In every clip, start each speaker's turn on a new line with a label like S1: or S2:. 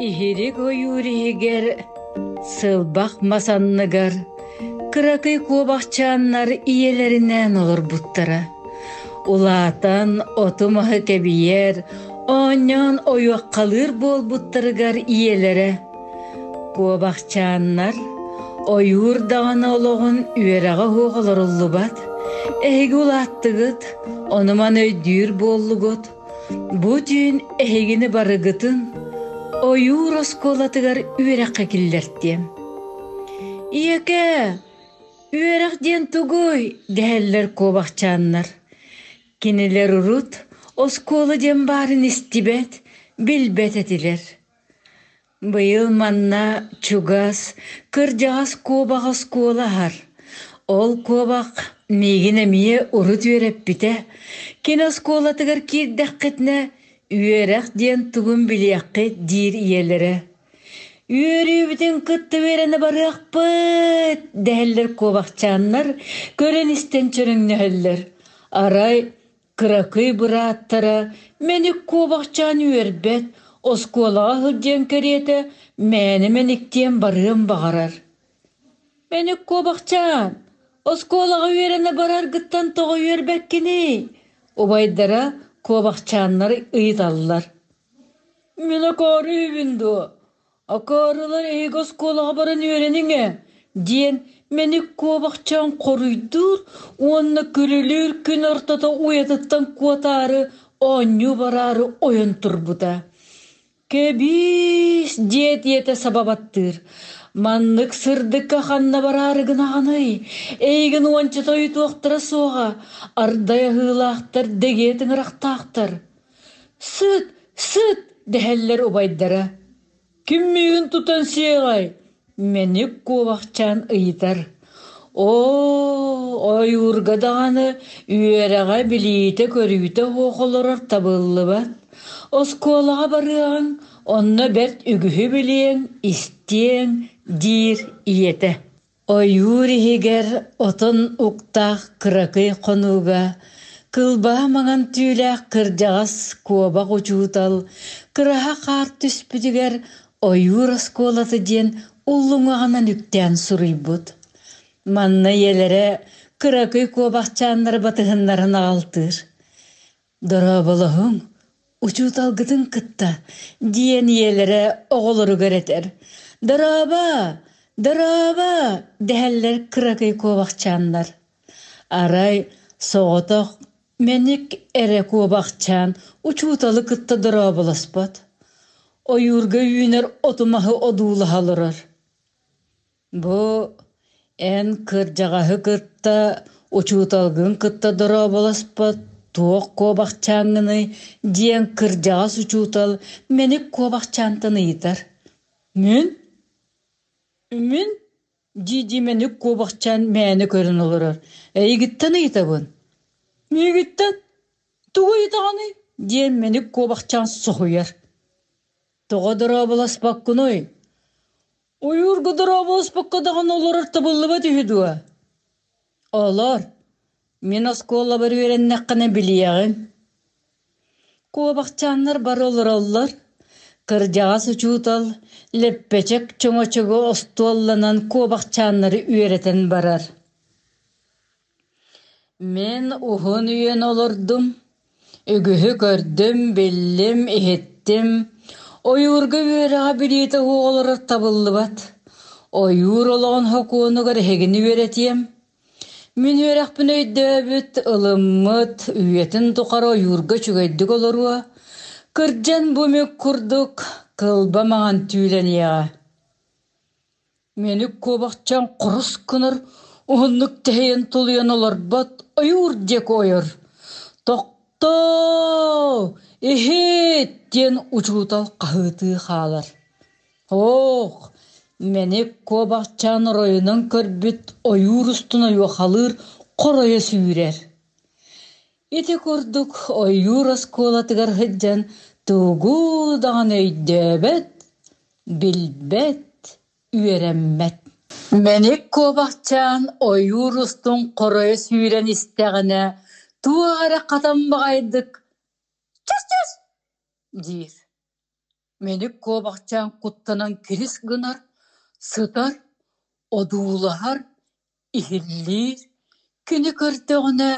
S1: Иһирик ойуур иһигэр сылбах мас анныгар кыракый куобахчааннар ийэлэринээн олорбуттара. Улаатан оту-маһы кэбийэр, оонньоон ойуоххалыыр буолбуттарыгар ийэлэрэ Куобахчааннар ойуур даҕаны олоҕун үөрэҕэ суох олоруллубат, эһиги улааттыгыт, ону-маны өйдүүр буоллугут, бу түүн эһигини барыгытын ойуур оскуолатыгар үөрэххэ киллэртиэм. Ийэкээ, үөрэх диэн тугуй? дэһэллэр куобахчааннар. Кинилэр урут оскуола диэн баарын истибэт, билбэт этилэр. Быйыл манна чугас, кырдьаҕас куобах оскуола аһар. Ол куобах миигин эмиэ урут үөрэппитэ. Кини оскуолатыгар киирдэххитинэ, үөрэх диэн тугун билиэххит диир ийэлэрэ. Үөрүүбүтүн кытта үөрэнэ барыахпыт дэһэллэр куобахчааннар, көрөн-истэн чөрөҥнөһөллөр. Арай Кыракый бырааттара мэник куобахчаан үөрбэт, оскуолаҕа сылдьыан кэриэтэ мээнэ мэниктиэн барыан баҕарар. «Мэник куобахчаан, оскуолаҕа үөрэнэ бараргыттан тоҕо үөрбэккиний?» убайдара куобахчааннары ыйыталлар. «Мин акаары үһүбүн дуо? Акаарылар эһиги оскуолаҕа баран үөрэниҥ ээ» диэн мэник куобахчаан хоруйдуур уонна күрүлүүр күн ортото уйатыттан куотаары оонньуу бараары ойон турбута. «Кэбиис!» диэт ийэтэ саба баттыыр. «Маннык сырдыкка ханна бараары гынаҕыный? Эйигин уончата ойутуохтара суоҕа, ардай аһыылаахтар, дэгиэ тыҥырахтаахтар». «Сыт, сыт!» дэһэллэр убайдара. «Ким миигин тутан сиэҕэй?» Мэник куобахчаан ыйытар. «Оо, ойуурга даҕаны үөрэҕэ, билиитэ-көрүүтэ суох олорор табыллыбат. Оскуолаҕа барыаҕыҥ, онно бэрт үгүһү билиэҥ, истиэҥ», диир ийэтэ. Ойуур иһигэр отон уктаах кыракый хонууга кылбаа маҥан түүлээх кырдьаҕас куобах учуутал кыраһа хаар түспүтүгэр ойуур оскуолата диэн уллуҥаҕынан үктээн суруйбут. Манна ийэлэрэ кыракый куобахчааннары батыһыннаран аҕалтыыр. «Дорооболоһуҥ, учууталгытын кытта» диэн ийэлэрэ оҕолоругар этэр. «Дорообо! Дорообо!» дэһэллэр кыракый куобахчааннар. Арай соҕотох мэник эрэ куобахчаан учууталы кытта дорооболоспот. Ойуурга үүнэр оту-маһы одуулаһа олорор. Бу эн кырдьаҕаһы кытта, учууталгын кытта дорооболоспот туох куобахчааҥҥыный диэн кырдьаҕас учуутал мэник куобахчаантан ыйытар. Мин? Мин? дии-дии мэник куобахчаан мээнэ көрөн олорор. Эйигиттэн ыйытабын. Миигиттэн? Тугу ыйытаҕыный? диэн мэник куобахчаан соһуйар. Тоҕо дорооболоспоккунуй? Ойуурга дорооболоспокко даҕаны олорор табыллыбат үһү дуо? Олор, мин оскуолабар үөрэннэххинэ билиэҕиҥ. Куобахчааннар бары олороллор. Кырдьаҕас учуутал лэппэчэк чөҥөчөгү остуолланан куобахчааннары үөрэтэн барар. Мин уһун үйэн олордум, үгүһү көрдүм, биллим, иһиттим. Ойуурга үөрэҕэ билиитэ суох олорор табыллыбат. Ойуур олоҕун сокуонугар эһигини үөрэтиэм. Мин үөрэхпин өйдөөбүт, ылыммыт, үйэтин тухары ойуурга үчүгэйдик олоруо. Кырдьан бу мүк курдук кылба маҥан түүлэниэҕэ. Мэник куобахчаан хорус гынар, уһуннук тэһийэн тулуйан олорбот ойуур диэки ойор: «Тохтоо! Иһит!» диэн учуутал хаһыытыы хаалар. Һоох, мэник куобахчаан оройунан көрбүт ойуур устун ойуохалыыр хоройо сүүрэр. Ити курдук ойуур оскуолатыгар сылдьан тугу даҕаны өйдөөбөт, билбэт, үөрэммэт. Мэник куобахчаан ойуур устун хоройо сүүрэн истэҕинэ туох эрэ хатан баҕайдык «Чус-чус!» диир. Мэник куобахчаан куттанан кирис гынар, сытар, одуулаһар, иһиллиир. Кини көрдөҕүнэ,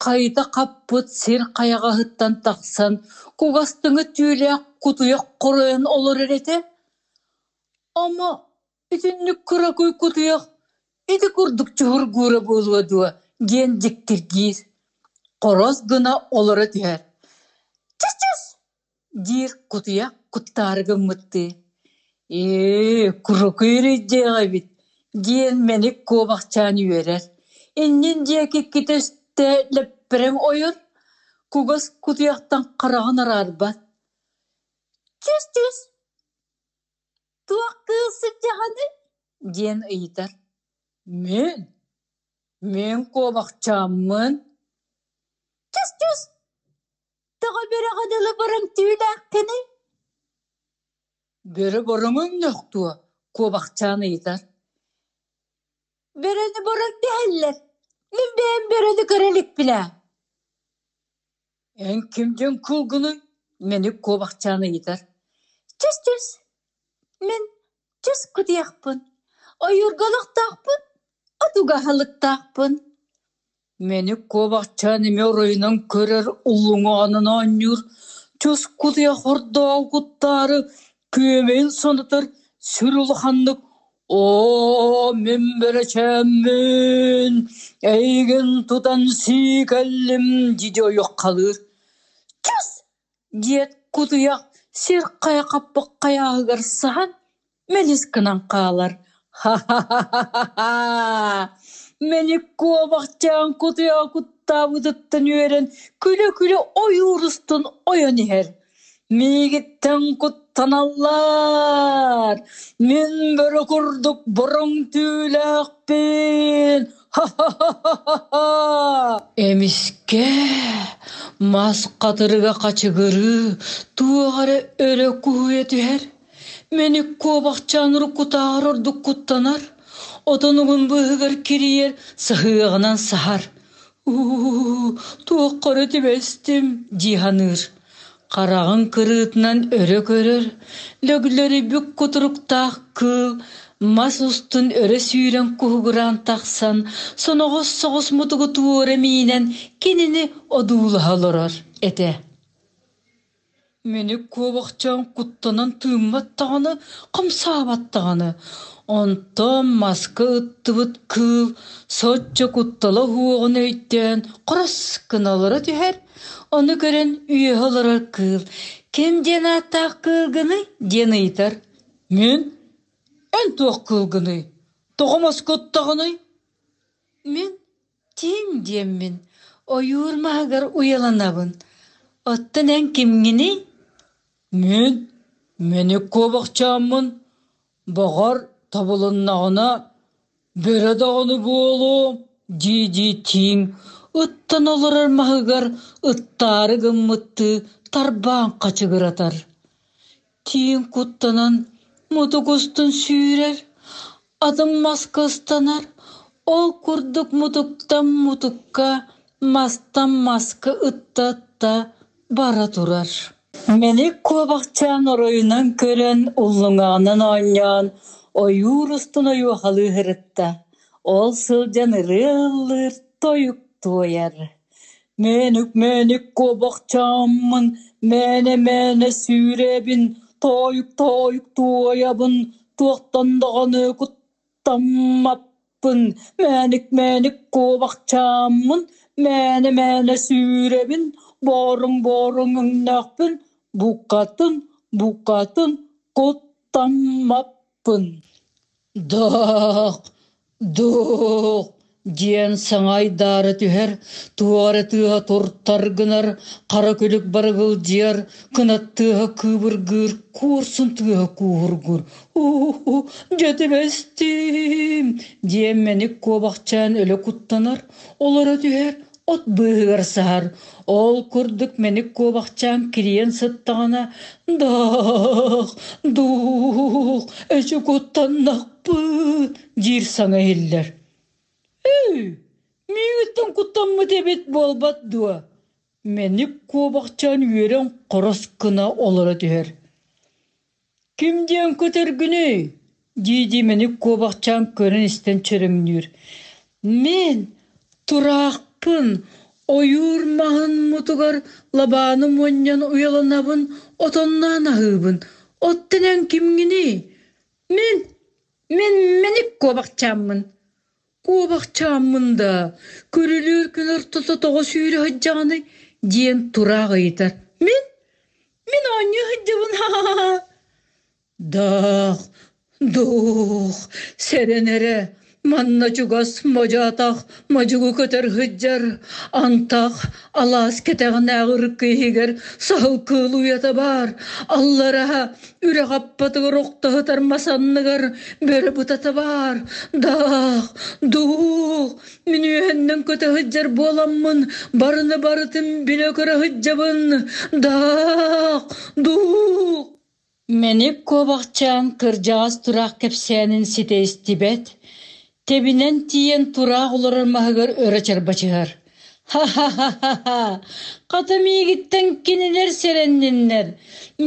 S1: хайыта хаппыт сир хайаҕаһыттан тахсан кугастыҥы түүлээх кутуйах хоройон олорор этэ. Ама итинник кыракый кутуйах ити курдук чуһургуура буолуо дуо диэн дьиктиргиир, хорос гына олоро түһэр. «Чыс-чыс!» диир кутуйах куттаары гыммыттыы. «Ээ, курукуй эрэйдээх эбит» диэн мэник куобахчаан үөрэр. Иннин диэки иккитэ үстэ лэппэрэҥ ойор, кугас кутуйахтан хараҕын араарбат. «Чыс-чыс, туох кыыл сылдьаҕыный?» диэн ыйытар. «Мин? Мин куобахчааммын». «Чыс-чыс, тоҕо бөрөҕө дылы бороҥ түүлээххиний?» «Бөрө бороҥ өҥнөөх дуо?» куобахчаан ыйытар. «Бөрөнү бороҥ дэһэллэр. Мин бэйэм бөрөнү көрө иликпин ээ». «Эн ким диэн кыылгыный?» мэник куобахчаан ыйытар. «Чыс-чыс, мин чыс кутуйахпын, ойуурга олохтоохпун, отуга аһылыктаахпын». Мэник куобахчаан эмиэ оройунан көрөр, уллуҥаҕынан оонньуур, чус кутуйах ордооҕу куттаары күөмэйин санатар сүр улаханнык «Оо, мин бэрэчээммин, эйигин тутан сии кэллим» дии ойуоххалыыр. «Чус!» диэт кутуйах сир хайа хаппых хайааһыгар саһан мэлис гынан хаалар. Ха-ха-ха-ха! Мэник куобахчаан кутуйаҕы куттаабытыттан үөрэн күлэ-күлэ ойуур устун ойон иһэр. Миигиттэн куттаналлар! Мин бөрө курдук бороҥ түүлээхпин! Ха-ха-ха-ха! Эмискэ мас хатырыга хачыгырыы, туох эрэ өрө куһуйа түһэр. Мэник куобахчаан уруккутааҕар ордук куттанар, отонугун быыһыгар кирийэр, саһыаҕынан саһар. «Уу, туохха эрэ түбэстим» дии саныыр. Хараҕын кырыытынан өрө көрөр, лөглөрүйбүт кутуруктаах кыыл мас устун өрө сүүрэн куһугураан тахсан, соноҕос соҕус мутугу туора миинэн кинини одуулаһа олорор этэ. Мэник куобахчаан куттанан тыыммат даҕаны, хамсаабат даҕаны. Онтон маска ыттыбыт кыыл соччо куттала уһуоҕун өйдөөн хорос гына олоро түһэр. Ону көрөн үөһэ олорор кыыл «Ким диэн ааттаах кыылгыный?» диэн ыйытар. «Мин? Эн туох кыылгыный? Тоҕо маска ыттаҕыный?» «Мин Тииҥ диэммин, ойуур маһыгар уйаланабын. Оттон эн кимҥиний? Мин мэник куобахчааммын, баҕар, табылыннаҕына, бөрө даҕаны буолуом, дии-дии тииҥ ыттан олорор маһыгар ыттаары гыммыттыы тарбаан хачыгыратар. Тииҥ куттанан мутук устун сүүрэр, атын маска ыстанар, ол курдук мутуктан мутукка, мастан маска ытта-ытта бара турар. Мэник куобахчаан оройунан көрөн, уллуҥаҕынан оонньоон, ойуур устун ойуохалыы сырытта. Ол сылдьан ырыа ыллыыр, тойук туойар. Мэник-мэник куобахчааммын, мээнэ-мээнэ сүүрэбин, тоойук-тоойук туойабын, туохтан даҕаны куттаммаппын, мэник-мэник куобахчааммын, мээнэ-мээнэ сүүрэбин, бооруҥ-бооруҥ өҥнөөхпүн, букатын, букатын куттаммаппын. Дох, дух диэн саҥа айдаара түһэр, туох эрэ тыаһа туртар гынар, хара күлүк барыгылдьыйар, кынат тыаһа кыыбыргыыр, куорсун тыаһа кууһургуур. Уу, дьэ түбэстим диэн мэник куобахчаан өлө куттанар, олоро түһэр, от быыһыгар саһар. Ол курдук мэник куобахчаан кирийэн сыттаҕына, «Даах, дуух, эчи куттаннахпыт» диир саҥа иһиллэр. «Эй, миигиттэн куттаммыт эбит буолбат дуо?» Мэник куобахчаан үөрэн хорос гына олоро түһэр. Ким диэн көтөргүнүй? дии-дии мэник куобахчаан көрөн-истэн чөрөҥнүүр. Мин тураахпын, ойуур маһын мутугар лабааны мунньан уйаланабын, отонноон аһыыбын. Оттон эн кимҥиний? Мин, мин мэник куобахчааммын. Куобахчааммын да, көрүлүүр күн ортото тоҕо сүүрэ сылдьаҕыный? диэн тураах ыйытар. Мин, мин оонньуу сылдьабын, ха-ха-ха. Даах, дух, сэрэн эрэ, манна чугас модьу-атах модьугу көтөр сылдьар, антах алаас кэтэҕинээҕи ырыкка иһигэр саһыл кыыл уйата баар, аллараа үрэх аппатыгар охто сытар мас анныгар бөрө бытата баар, даах, дух, мин үөһэннэн көтө сылдьар буоламмын, барыны барытын билэ-көрө сылдьабын, даах, дух. Мэник куобахчаан кырдьаҕас тураах кэпсээнин ситэ истибэт, тэбинэн тиийэн тураах олорор маһыгар өрө чарбачыһар: «Ха-ха-ха-ха! Хата миигиттэн кинилэр сэрэнниннэр,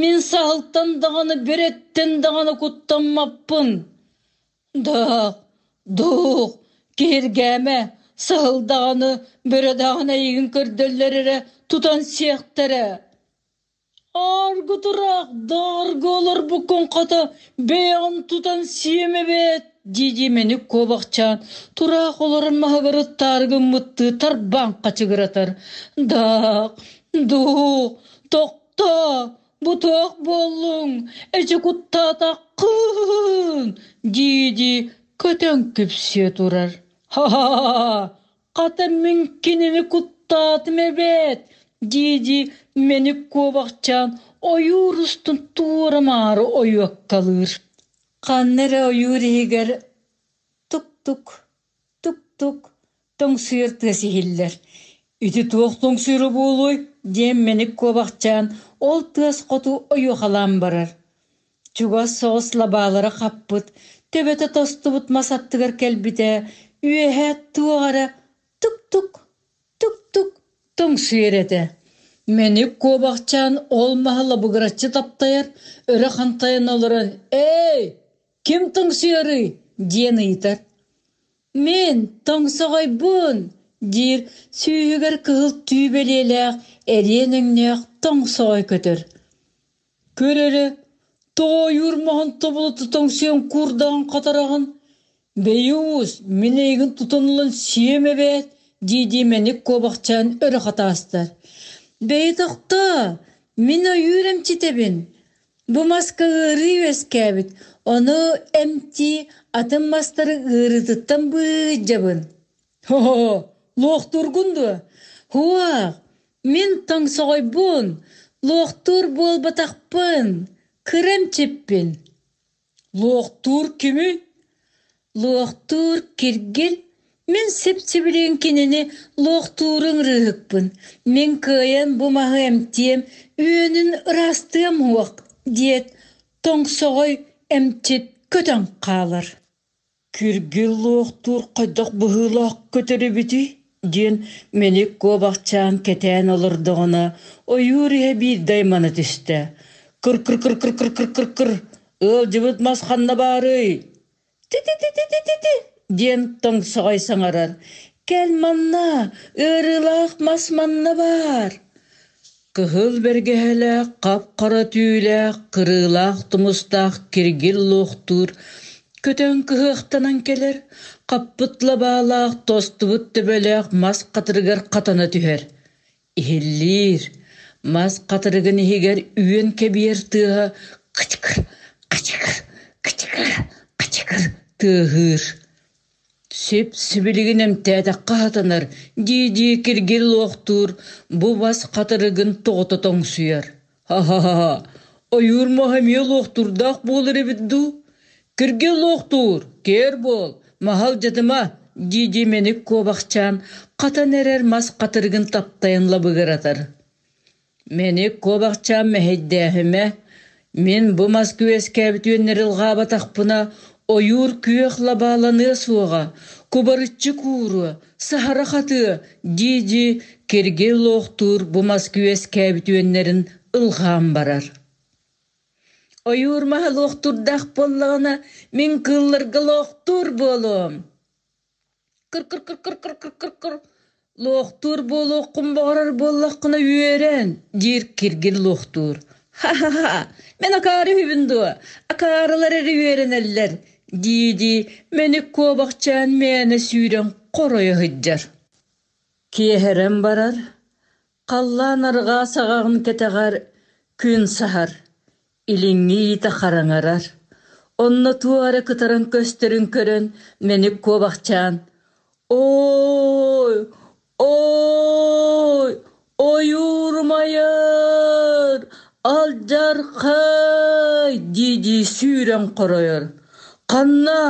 S1: мин саһылтан даҕаны бөрөттөн даҕаны куттаммаппын!» Дох, дух, киһиргээмэ, саһыл даҕаны, бөрө даҕаны эйигин көрдөллөр эрэ тутан сиэхтэрэ. Аргытыраах даарга олорбуккун хата бэйэҕин тутан сиэм эбээт дии-дии мэник куобахчаан тураах олорон маһыгар ыттаары гыммыттыы тарбаан хачыгыратар. Даах, дуу, тохтоо, бу туох буоллуҥ, эчи куттаатаххын дии-дии көтөн күпсүө турар. Ха-ха-ха, Хата мин кинини куттаатым эбээт, дии-дии мэник куобахчаан ойуур устун туора-маары ойуоккалыыр. Ханна эрэ ойуур иһигэр тук-тук, тук-тук тоҥсуйар тыас иһиллэр. Ити туох тоҥсуйара буолуой диэн мэник куобахчаан ол тыас хоту ойуохалаан барар. Чугас соҕус лабаалара хаппыт, төбөтө тостубут мас аттыгар кэлбитэ, үөһэ туох эрэ тук-тук, тук-тук тоҥсуйар этэ. Мэник куобахчаан ол маһы лабыгыраччы таптайар, өрө хантайан олорон «Эй, ким тоҥсуйарый?» диэн ыйытар. «Мин тоҥсоҕойбун!» диир сүүһүгэр кыһыл түү бэлиэлээх эриэн өҥнөөх тоҥсоҕой көтөр. Көр эрэ, тоҕо ойуур маһын тобулута тоҥсуйан куурдаҕын хатараҕын? Бэйи уус, мин эйигин тутан ылан сиэм эбээт, дии-дии мэник куобахчаан өрө хатаастар. Бэйи тохтоо, мин ойуур эмчитэбин. Бу маска ыарыы үөскээбит, ону эмтии атын мастары ыарыытыттан быыдьабын. Хо-хо, луохтуургун дуо? Һуох, мин тоҥсоҕойбун, луохтуур буолбатахпын, кыра эмчиппин. Луохтуур кимий? Луохтуур киргил, мин сип-сибилигин кинини луохтуурун ырыыһыкпын. Мин кыайан бу маһы эмтиэм, үөнүн ыраастыам уох, диэт, тоҥсоҕой эмчит көтөн хаалар. Киргил луохтуур хайдах быһыылаах көтөр эбитий диэн мэник куобахчаан кэтээн олордоҕуна ойуур иһэ биирдэ аймана түстэ. Кыр-кыр-кыр-кыр-кыр-кыр-кыр ыалдьыбыт мас ханна баарый? Ти-ти-ти-ти-ти-ти диэн тоҥсоҕой саҥарар. Кэл манна, ыарыылаах мас манна баар. Кыһыл бэргэһэлээх, хап-хара түүлээх, кырыылаах тумустаах киргил луохтуур, көтөн кыһыахтанан кэлэр, хаппыт лабаалаах, тостубут төбөлөөх мас хатырыгар хатана түһэр. Иһиллиир, мас хатырыгын иһигэр үөн кэбиэр тыаһа кычыкыр, кычыкыр, кычыкыр, кычыкыр тыаһыыр. Сип-сибилигин эмтээтэххэ сатанар, дии-дии киргил луохтуур, бу бас хатырыгын тоҕото тоҥсуйар. Ха-ха-ха, ойуур маһа эмиэ луохтуурдаах буолар эбит дуу? Киргил луохтуур, киэр буол, маһа алдьатыма, дии-дии мэник куобахчаан хатан эрэр мас хатырыгын таптайан лабыгыратар. Мэник куобахчаан мэһэйдээһимэ, мин бу мас үөскээбит үөннэри ылҕаабатахпына, ойуур күөх лабааланыа суоҕа, кубарыччы кууруо, саһара хатыа, дии-дии киргил луохтуур бу мас үөскээбит үөннэрин ылҕаан барар. Ойуур маһа луохтуурдаах буоллаҕына, мин кыылларга лоохтуур буолуом. Кыр-кыр-кыр-кыр-кыр-кыр-кыр Луохтуур буолуоххун баҕарар буоллаххына үөрэн, диир Киргил луохтуур. Ха-ха-ха, мин акаары үһүбүн дуо? Акаарылар эрэ үөрэнэллэр, дии-дии мэник куобахчаан мээнэ сүүрэн хоройо сылдьар. Киэһэрэн барар, халлаан арҕаа саҕаҕын кэтэҕэр күн саһар, Илиҥҥи иитэ хараҥарар, онно туох эрэ кытаран көстөрүн көрөн мэник куобахчаан «Ой, ой, ойуурумайар, алдьархай!» дии-дии сүүрэн хоройор. «Ханна,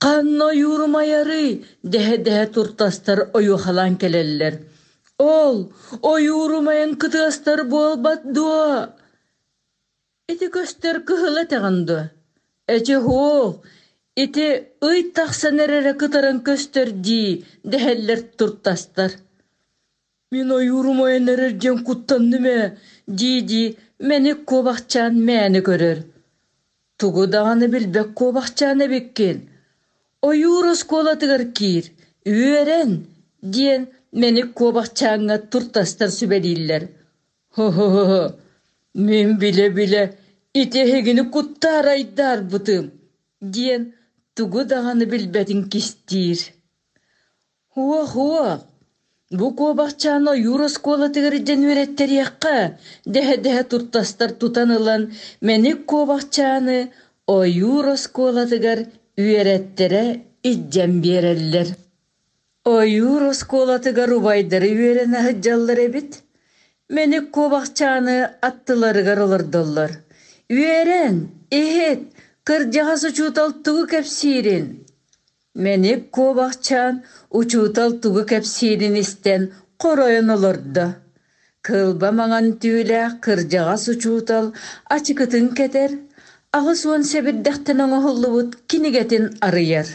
S1: ханна ойуурумайарый?» дэһэ-дэһэ туртастар ойуохалаан кэлэллэр. «Ол ойуурумайан кытыастар буолбат дуо?» Ити көстөр кыһыл этэҕин дуо? Эчи һуох, ити ый тахсан эрэрэ кытаран көстөр дии, дэһэллэр туртастар. Мин ойуурум ойон эрэр диэн куттанным ээ, дии-дии мэник куобахчаан мээнэ көрөр. Тугу даҕаны билбэт куобахчаан эбиккин. Ойуур оскуолатыгар киир, үөрэн, диэн мэник куобахчааҥҥа туртастар сүбэлииллэр. Һо-һо-һо, мин билэ-билэ ити эһигини куттаарайдаарбытым, диэн тугу даҕаны билбэтин кистиир. Һуох-һуох, бу куобахчаан ойуур оскуолатыгар илдьэн үөрэттэриэххэ, дэһэ-дэһэ туртастар тутан ылан мэник куобахчааны ойуур оскуолатыгар үөрэттэрэ илдьэн биэрэллэр. Ойуур оскуолатыгар убайдары үөрэнэ сылдьаллар эбит. Мэник куобахчааны аттыларыгар олордоллор. Үөрэн, иһит, кырдьаҕас учуутал тугу кэпсиирин. Мэник куобахчаан учуутал тугу кэпсиирин истэн хоройон олордо. Кылба маҥан түүлээх кырдьаҕас учуутал ачыкытын кэтэр, 80 сэбирдэхтэн оҥоһуллубут кинигэтин арыйар.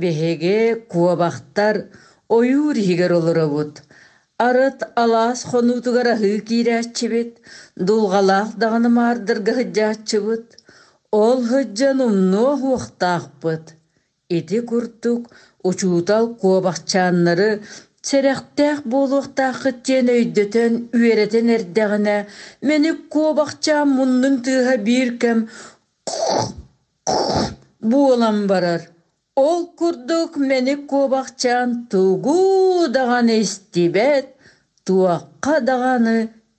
S1: Биһиги куобахтар ойуур иһигэр олоробут. Арыт алаас хонуутугар аһыы киирээччибит, дулҕалаах даҕаны маардарга сылдьааччыбыт. Ол сылдьан умнуо суохтаахпыт. Ити курдук учуутал куобахчааннары сэрэхтээх буолуохтааххыт диэн өйдөтөн, үөрэтэн эрдэҕинэ, мэник куобахчаан муннун тыаһа биир кэм буолан барар. Ол курдук мэник куобахчаан тугу даҕаны истибэт, туохха даҕаны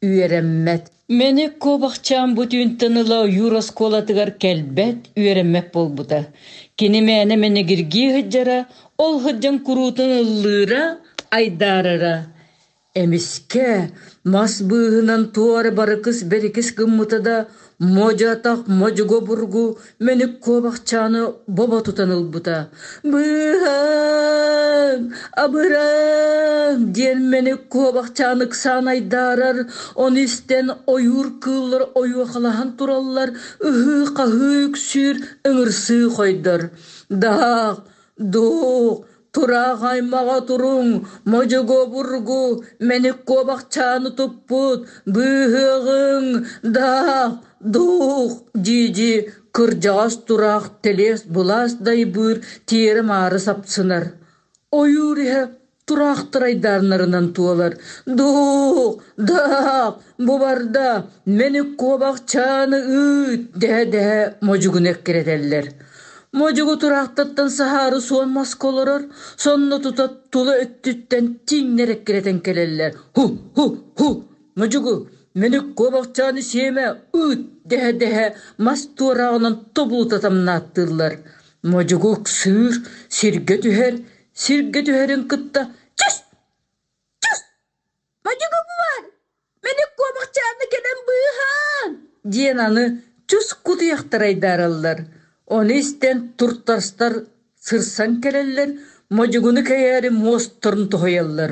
S1: үөрэммэт. Мэник куобахчаан бу түүнтэн ыла ойуур оскуолатыгар кэлбэт, үөрэммэт буолбута. Кини мээнэ мэнигиргии сылдьара, ол сылдьан куруутун ыллыыра, айдаарара. Эмискэ мас быыһынан туора барыкыс-бэрикис гыммыта да, модьу-атах модьуга обургу мэник куобахчааны бобо тутан ылбыта. «Быыһааҥ! Абырааҥ!» диэн мэник куобахчаан ыксаан айдаарар, ону истэн ойуур кыыллар ойуохалаһан тураллар, ыһыы-хаһыы үксүүр, ыҥырсыы хойдор. «Даах! Дуух, тураах аймаҕа туруҥ, модьугу обургу, мэник куобахчааны туппут, быыһыаҕыҥ, даах, дуух, дии-дии кырдьаҕас тураах тэлиэс-былаас дайбыыр тиэрэ-маары сапсынар. Ойуур иһэ тураахтар айдаарнарынан туолар. Дуух, даах, бу барда, мэник куобахчааны ыыт, дэһэ-дэһэ модьугуну эккирэтэллэр. Модьугу тураахтартан саһаары суон маска олорор, сонно тута тула өттүттэн тииҥнэр эккирэтэн кэлэллэр. Ху, ху, ху, модьугу, мэник куобахчааны сиэмэ, ыыт, дэһэ-дэһэ мас туорааҕынан тобулута тамнааттыыллар. Модьугу ыксыыр, сиргэ түһэр, сиргэ түһэрин кытта «Чыс! Чыс! Модьугу баар! Мэник куобахчааны кэлэн быыһаан!» диэн аны чус кутуйахтар айдаараллар. Ону истэн туртастар сырсан кэлэллэр, модьугуну кэйээри муосторун тоһуйаллар.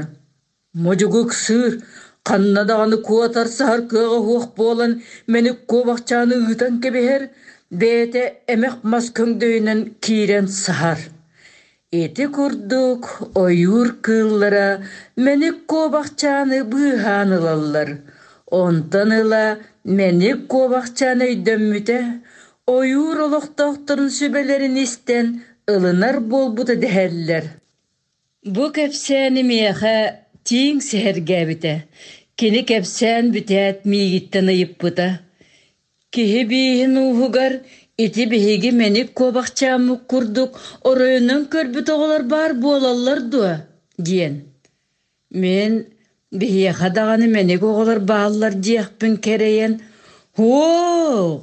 S1: Модьугу ыксыыр, ханна даҕаны куотар саһар кыаҕа суох буолан мэник куобахчааны ыытан кэбиһэр, бэйэтэ эмэх мас көҥдөйүнэн киирэн саһар. Ити курдук ойуур кыыллара мэник куобахчааны быыһаан ылаллар. Онтон ыла мэник куобахчаан өйдөммүтэ, ойуур олохтоохторун сүбэлэрин истэн ылынар буолбута дэһэллэр. Бу кэпсээни миэхэ тииҥ сэһэргээбитэ. Кини кэпсээн бүтээт миигиттэн ыйыппыта: «Киһи бииһин ууһугар ити биһиги мэник куобахчааммыт курдук оройунан көрбүт оҕолор баар буолаллар дуо?» диэн. Мин биһиэхэ даҕаны мэник оҕолор бааллар диэхпин кэрэйэн, «Һуох,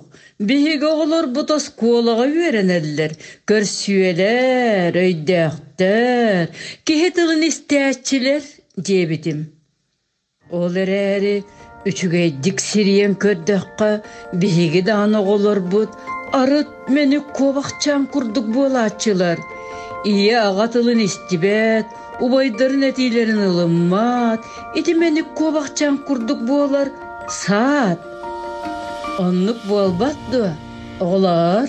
S1: биһиги оҕолорбут оскуолаҕа үөрэнэллэр, көрсүөлэр, өйдөөхтөр, киһи тылын истээччилэр» диэбитим. Ол эрээри үчүгэйдик сирийэн көрдөххө, биһиги даҕаны оҕолорбут арыт мэник куобахчаан курдук буолааччылар. Ийэ-аҕа тылын истибэт, убайдарын этиилэрин ылыммат, ити мэник куобахчаан курдук буолар саат. Оннук буолбат дуо, оҕолоор?